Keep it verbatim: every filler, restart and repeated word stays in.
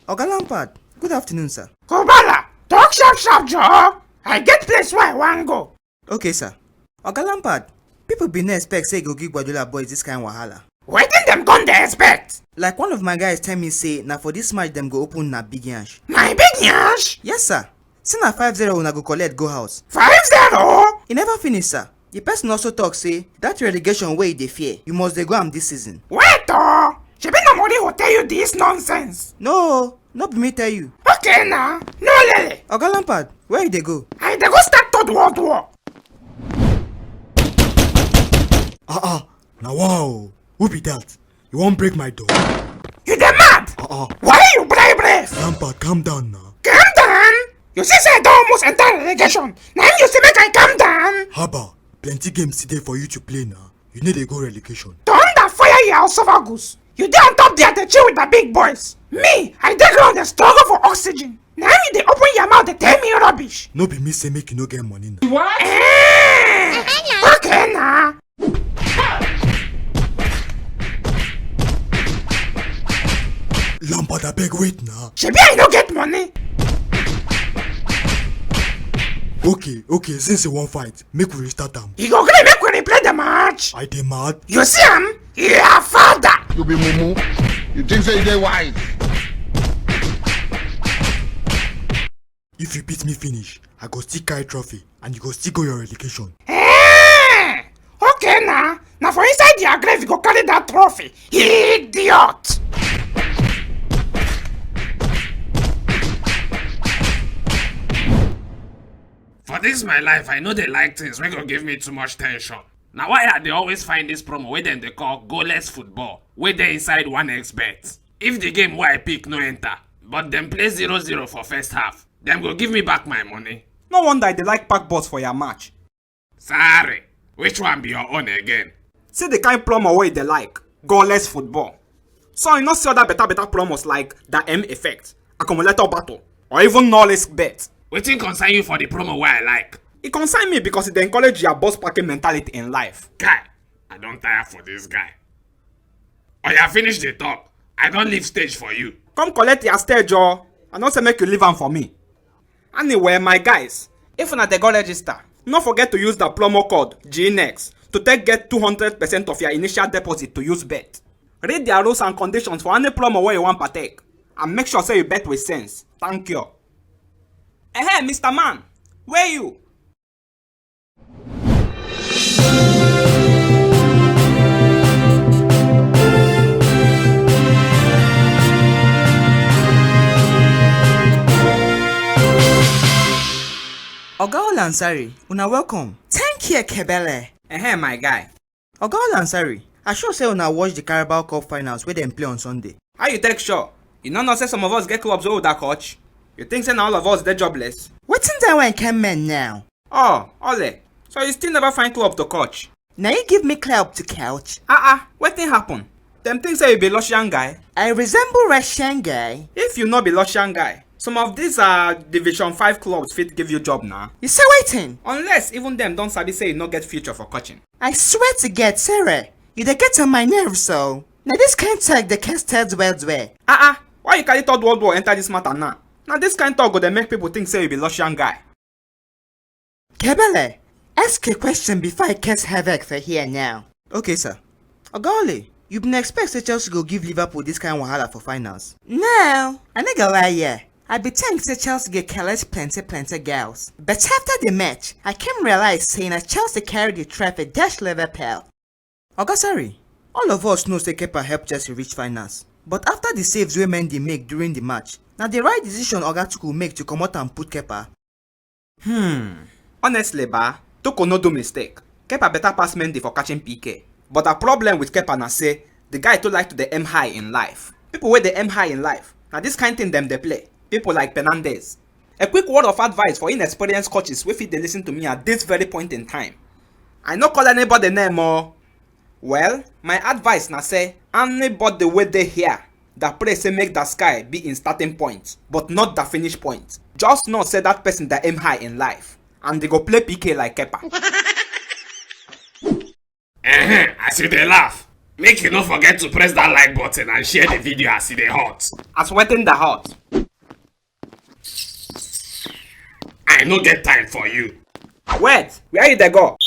Oga Lampard, good afternoon, sir. Kubala, talk sharp sharp, Joe. I get place where I wan go. Okay, sir. Oga Lampard, people bin no expect say you go give Guardiola boys this kind wahala. Wetin dem come dey expect? Like one of my guys tell me say na for this match dem go open na big yansh. My big yansh? Yes, sir. Say na five zero una go collect go house. Five zero? E never finish, sir. The person also talk say that relegation wey you dey fear, you must dey go am this season. Wait o! Shebi na Mourinho tell you this nonsense? No, no be me tell you. Okay na, no lele. Oga Lampard, where you dey go? I dey go start third world war. Ah ah, na wow. Who be that? You wan break my door? You dey mad? Uh-uh. Why you bribe ref? Lampard, calm down now. Calm down? You see say I don almost enter relegation. Na him you say make I calm down? Haba, plenty games still dey for you to play now. You no dey go relegation. Thunder fire your silver goose. You dey on top there dey chill with the big boys. Me, I dey ground dey struggle for oxygen. Na him you dey open your mouth dey tell me rubbish. No be me say make you no get money now. What? Eh, okay na. Lampard, abeg wait na. Shebi I no get money. Okay, okay, since you wan fight, make we restart am. You go gree make we replay the match. I dey mad. You see am? Your father. You be mumu. You think say you dey wise? If you beat me finish, I go still carry trophy and you go still go your relegation. Eh! Okay na, na for inside their grave you go carry that trophy, idiot! For this my life, I no dey like things wey go give me too much tension. Na why I dey always find this promo wey dem dey call Goalless Football, wey dey inside one X bet. If the game wey I pick no enter, but dem play zero zero for first half, dem go give me back my money. No wonder I dey like pack bus for your match. Sorry, which one be your own again? See the kind promo wey you dey like, Goalless Football. So you no see other better better promos like the M Effect, Accumulator Battle, or even No Risk Bet? Wetin concern you for the promo wey I like? E concern me because e dey encourage your bus packing mentality in life. Guy, I don tire for this guy. Oya, finish the talk. I don leave stage for you. Come collect your stage o. I no say make you leave am for me. Anyway, my guys, if una dey go register, no forget to use the promo code G next to take get two hundred percent of your initial deposit to use bet. Read their rules and conditions for any promo wey you wan partake, and make sure say you bet with sense. Thank you. Ehe, Mister Man, where you? Oga Olansari, una welcome. Thank you, Kebele. Ehe, my guy. Oga Olansari, I sure say una watch the Carabao Cup finals wey dem play on Sunday. How you take sure? You no know say some of us get clubs wey we da coach? You think say na all of us dey jobless? Wetin that one come mean now? Oh, Ole, so you still never find club to coach? Na you give me club to coach? Ah ah, wetin happen? Dem think say you be Russian guy? I resemble Russian guy? If you no be Russian guy, some of these uh, Division five clubs fit give you job na. You say wetin? Unless even dem don sabi say you no get future for coaching. I swear to God, Sarah, you dey get on my nerves so. Na this kind talk dey cause third world war. Ah ah, why you carry third world war enter this matter now? Na this kind talk go dey make people think say you be Russian guy. Kebele, ask a question before I cause havoc for here now. Okay, sir. Oga Ole, you been expect say Chelsea go give Liverpool this kind wahala for finals? No, I no go lie here. I be think say Chelsea go collect plenty plenty girls. But after the match, I come realize say na Chelsea carry the trophy dash Liverpool. Oga Sarri, all of us know say Kepa help Chelsea reach finals. But after the saves wey Mendy make during the match, na the right decision Oga Tuchel make to comot am put Kepa. Hmm. Honestly, ba, Tuchel no do mistake. Kepa better pass Mendy for catching P K. But the problem with Kepa na say the guy too like to dey aim high in life. People wey dey aim high in life, na this kind thing dem dey play. People like Fernandes. A quick word of advice for inexperienced coaches wey fit dey listen to me at this very point in time. I no call anybody name o. Well, my advice na say anybody wey dey here that pray say make the sky be in starting point but not the finish point, just know say that person dey aim high in life and they go play P K like Kepa. Ehen, as you dey laugh, Make you no forget to press that like button and share the video as e dey hot. As wetin dey hot? I no get time for you. Wait, where you dey go?